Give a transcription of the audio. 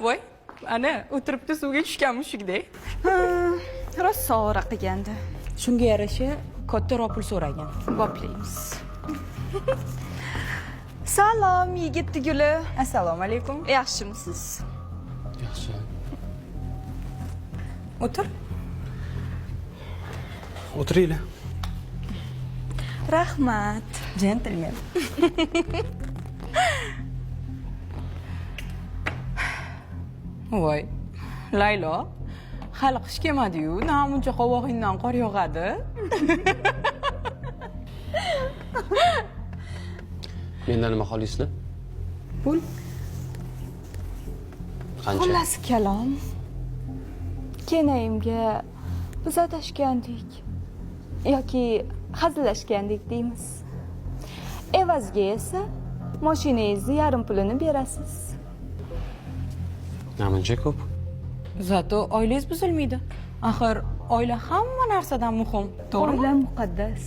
Voy, ana o'tiribdi suvga tushgan mushukdek. Rosa sovura qilgandi. Shunga yarasha kattaroq pul so'ragan. Boplaymiz. Salom, yigit guli. Assalomu alaykum. Yaxshimisiz? Yaxshi. O'tir. O'tiringlar. Rahmat. Jentelmen. Voy, Laylo, hali qish kelmadi-yu, namuncha qovog'ingdan qor yog'adi. Mendan nima xohlaysizlar? Pul. Qancha? Xullas kalom. Kenayimga biz adashgandik yoki hazillashgandik deymiz. Evaziga esa mashinangizni yarim pulini berasiz. Namuncha ko'p. Zato oilangiz buzilmaydi. Axir oila hamma narsadan muhim, to'g'rimi? Oila muqaddas.